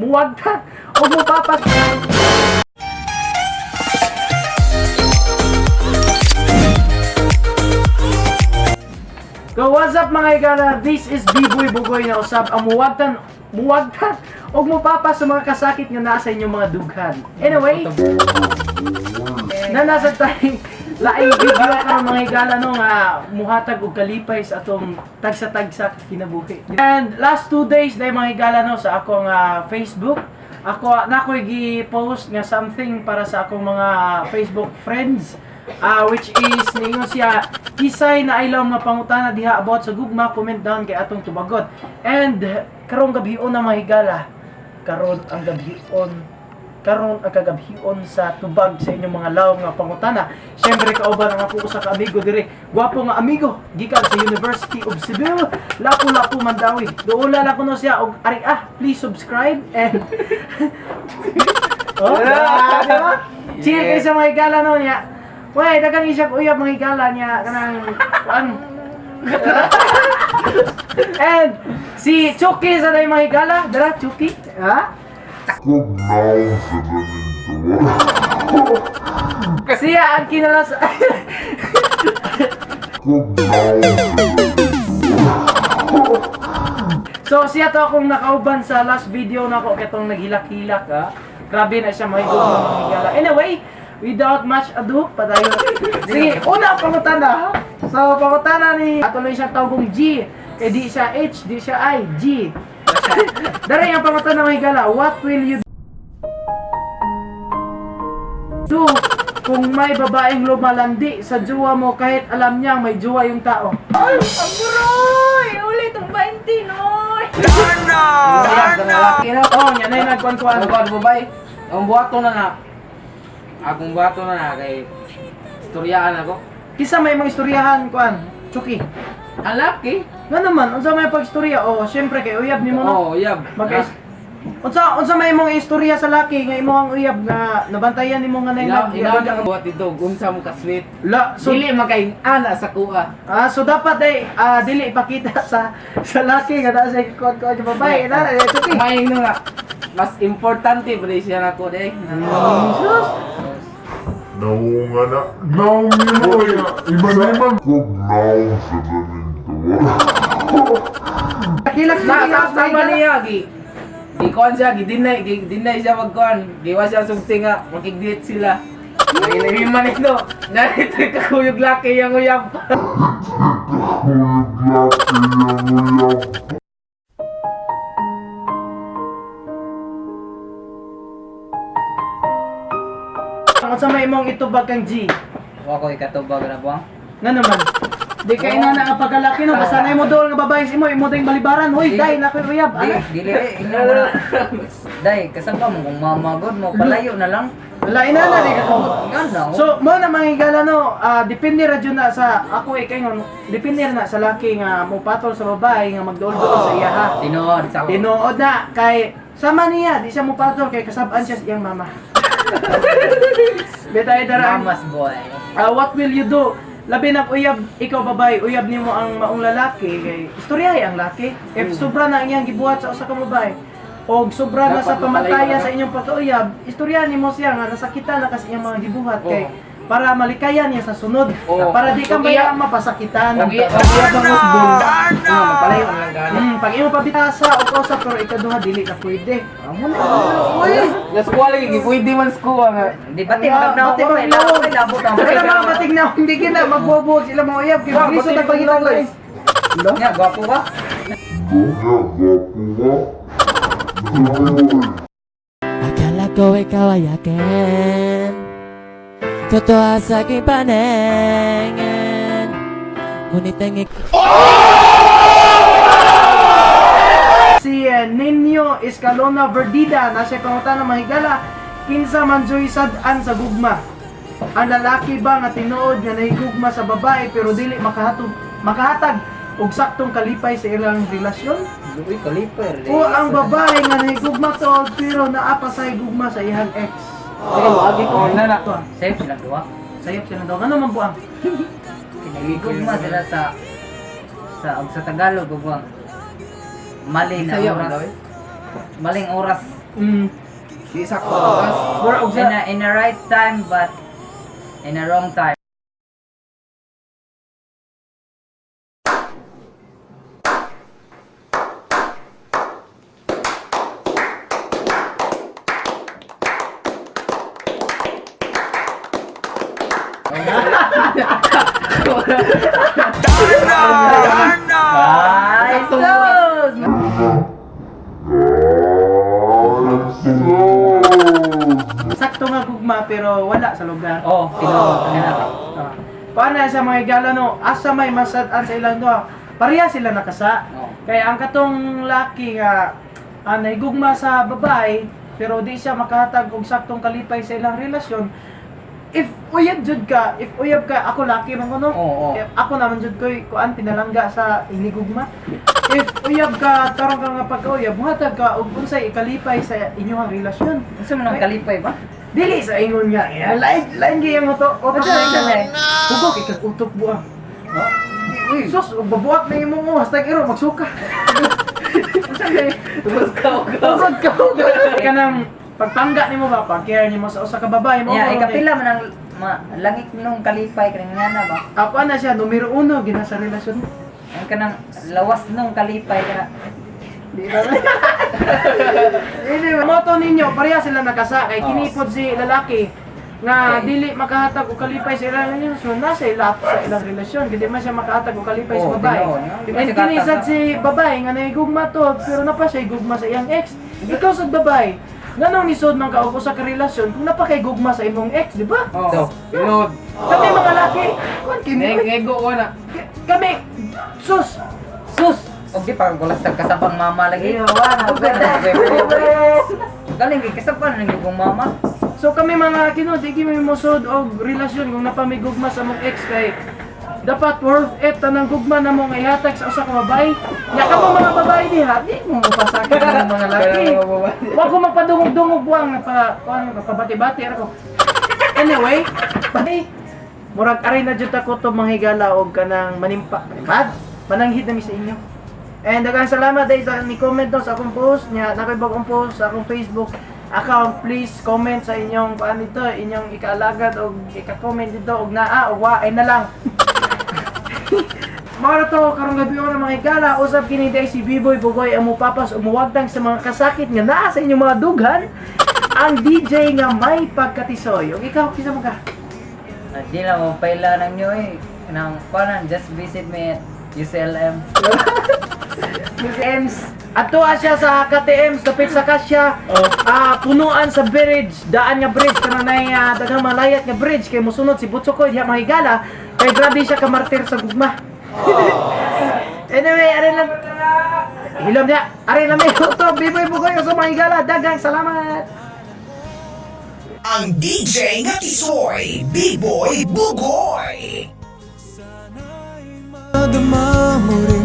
Muwagtan o mupapas. Go, what's up, mga higala? This is B-Boy Bugoy na usab ang muwagtan, muwagtan og mupapa sa mga kasakit nga nasa inyong mga dughan. Anyway, na nasa tayo laing video karon, mga higala, no, nga muhatag og kalipay sa atong tagsa-tagsa kinabuhi. And last 2 days dahil, mga higala, no, sa akong Facebook, ako na ako'y gi-post nga something para sa akong mga Facebook friends, which is ningon siya, "Kisay na ilaw mga pangutana diha about sa gugma, comment down kay atong tubagon." And karong gabhion na, mga higala, karon ang gabhion, karon ang kagabhion sa tubag sa inyong mga lawom nga pangutana. Syempre kauban ang ako usa ka amigo dire, gwapo nga amigo gikan sa University of Cebu, Lapu-Lapu, Mandaue. Duola lang kuno siya og ari ah, please subscribe and oh, yeah, di ba? Chill kay sa mga higala, no, niya. Wey, daghang isya uyab, mga higala, niya kanang kuan. And si Chucky sa day, mga higala, dara Chucky, ha? Now sa ganing. Siya ang kinalas Now sa So siya to akong nakauban sa last video nako katong naghilak-hilak ha. Grabe na siya mahigog, mga higala. Anyway, without much ado, padayon. Sige, una pangutana ha. So pangutana ni ato lang siya tawgong G. Eh di siya H, di siya I, G. Dara yung pangutana, mga higala, what will you do kung may babaeng lumalandi sa jowa mo kahit alam niyang may jowa yung tao? Ay, aburoy! Ulit ang 20, noy! Lalaki na. Oh, yan na yung nagkuhan-kuhan. Ano ba, babay? Ang buhato na na. Akong buhato na na kay istoryaan ako. Kisa may mga istoryahan, kuan, Chucky. Ang laki. Nga naman, unsa may pagstorya? Oh, syempre kay uyab nimo, no. Oh, yab. Mag unsa may imong istorya sa laki nga imong ang uyab nga nabantayan nimo nga nay Ina ina ang buhat dito, unsa mo ka sweet. La, so Dili makaing ana sa kuha. Ah, so dapat ay dili ipakita sa laki nga naa sa kuan kuan sa babae na eh, Chucky. May nga mas importante pa rin siya nako day. Jesus. Naunga na. Naunga na. Iba na iba. Now sa ganing. Kilak Sa sa sa sama niya gi. Gi kuan siya, gi deny, gi deny siya magkuan. Giwa siya sugti nga makig-date sila. Ay man ito. Narito kakuyog laki yang uyab. Kuyog laki yung uyab. Unsa may imong itubag kang G? Wa ko ikatubag na buwang. Nga naman. Di kay na nga pagkalaki, no, basta na imo dool nga babae sa imo, imo ding balibaran. Hoy, dai na koy uyab. Di, Ana. dili eh, ino mo na. Day, kasama mo kung mamagod mo, palayo na lang. Wala ina na di ka ko. Nga na. oh. So, mo na mga higala, no, depende ra jud na sa ako eh, kay ngon, depende ra na sa laki nga mo patol sa babae nga magduol-duol sa iya ha. Tinuod sa Tinuod na kay sama niya, di siya mo patol kay kasab-an siya sa iyang mama. Betay dara. Mamas boy. What will you do? Labi na uyab, ikaw babae, uyab nimo ang maong lalaki kay istoryahay ang laki. If sobra na ang iyang gibuhat sa usa ka babae og sobra na Dapat sa pamataya mapalayo na. sa inyong pagkauyab, istoryahan nimo siya nga nasakitan na kasi iyang mga gibuhat kay Oo. para malikayan niya sa sunod. Oo. Para di ka Kung maya mapasakitan. Kung iya ang usbon, ano, magpalayo na lang gani. Pag imo pabitasa o kausa pero ikaduha dili na pwede. Amo na. Uy. Naskuha lagi, pwede man skuha nga. Di pati magagnaw Bati ko kay magnaw. labo kay labo ka. Wala mga batig na hindi gina magbobo sila mga uyab kay Wa, lisod batig ang pangitang na, guys. Nya gwapo ka. Nga, gwapo ka. Akala ko ikaw ay akin. Totoo sa aking paningin, ngunit ang Si Nino Escalona Verdida nasa pangutana, mga higala, kinsa man joy sad-an sa gugma? Ang lalaki ba nga tinuod nga nahigugma sa babae pero dili makahatog makahatag og saktong kalipay sa ilang relasyon? Uy, kaliper. O ang babae nga nahigugma tuod pero naa pa say gugma sa iyang ex? Sige, moagi ko na na. Ito, ah. Safe sila duha. Sayop sila daw. Ano man buang? Kinahigugma sila sa og sa Tagalog ugwang mali na Sayo man oras. daw eh. Maling oras. Di sakto oras. Mura og In sa a right time but in a wrong time. Ay, sus! Sakto nga gugma pero wala sa lugar. Oh, tinuod. Kana. Ah. Paano sa mga higala no, asa may masad-an sa ilang duha, pareha sila nakasa. Oh. Kaya ang katong laki nga nahigugma sa babae pero di siya makahatag og saktong kalipay sa ilang relasyon. If uyab jud ka, if uyab ka, ako laki man ko no. Oo, oo. If ako naman jud ko'y kuan pinalangga sa inigugma. If uyab ka, tarong ka nga pagkauyab, muhatag ka og unsay ikalipay sa inyong relasyon. Unsa man ang kalipay ba? Dili sa ingon nga. Yeah, lain lain gyud ang utok. Utok Unsa na man eh. Hugok ikag utok buang. Uy, sus, ug babuak na imong oh, hashtag iro magsuka. Unsa man? Tungod ka og Tungod ka og kanang pagpangga nimo ba, pag-care nimo sa usa ka babae mo. Ya, ikapila man ang langit nung kalipay kanang ngana ba? Ako na siya numero uno gina sa relasyon. Ang kanang lawas nung kalipay kana. Di ba? Anyway, moto ninyo, pareha sila nakasa kay kinipod si lalaki nga dili makahatag og kalipay sa ilang relasyon, nasa ilap sa ilang relasyon, hindi man siya makahatag og kalipay sa Oo, babae. tinuod, no? Di man And siya kini kahatag, sad no? si babae nga nahigugma to, pero napa siya higugma sa iyang ex. Ikaw sad babae, nganong nisod man ka og usa ka relasyon kung napa kay gugma sa imong ex, di ba? Oh, tinuod. Kami mga laki, kuan kini. Nego ko na. Kami sus, Sus! Og di pa gulas sa kasabang mama lagi. Iyo, wala. Galing kay kasaban ng gugong mama. So kami mga kino, di kami mosod og relasyon kung napamigugma sa mong ex kay dapat worth it tanang gugma na mong ihatag sa usa ka babae. Nya kamo mga babae diha, di mo mapasakit ng mga laki. Wa ko magpadungog-dungog buang napa kuan pabati-bati ra ko. Anyway, bye. Murag aray na jud ako to mga higala og kanang manimpa. Manimpad? Mananghid na mi sa inyo. And daghang salamat dahil sa ni comment no sa akong post niya, nakoy bagong post sa akong Facebook account. Please comment sa inyong kuan dito, inyong ikaalagad og ika-comment dito og naa og wa ay na lang. Mara to karong gabi na mga higala, usab kini dahil si Biboy Bugoy ang mupapas umuwagdang sa mga kasakit nga naa sa inyong mga dughan. Ang DJ nga may pagkatisoy. Ug ikaw kinsa man ka? Di lang mo paila nang nyo eh. Nang kuanan, just visit me at UCLM. Ems. Ato siya sa KTM, dapit sa kasya. Ah, punuan sa bridge, daan nga bridge kanang nay daghang malayat nga bridge kay mosunod si Butsokoy diha mahigala kay grabe siya ka martir sa gugma. Anyway, are lang. Hilom niya. Are lang may uto, Biboy Bugoy sa mahigala. Daghang salamat. Ang DJ nga tisoy, B-Boy Bugoy. Madama mo.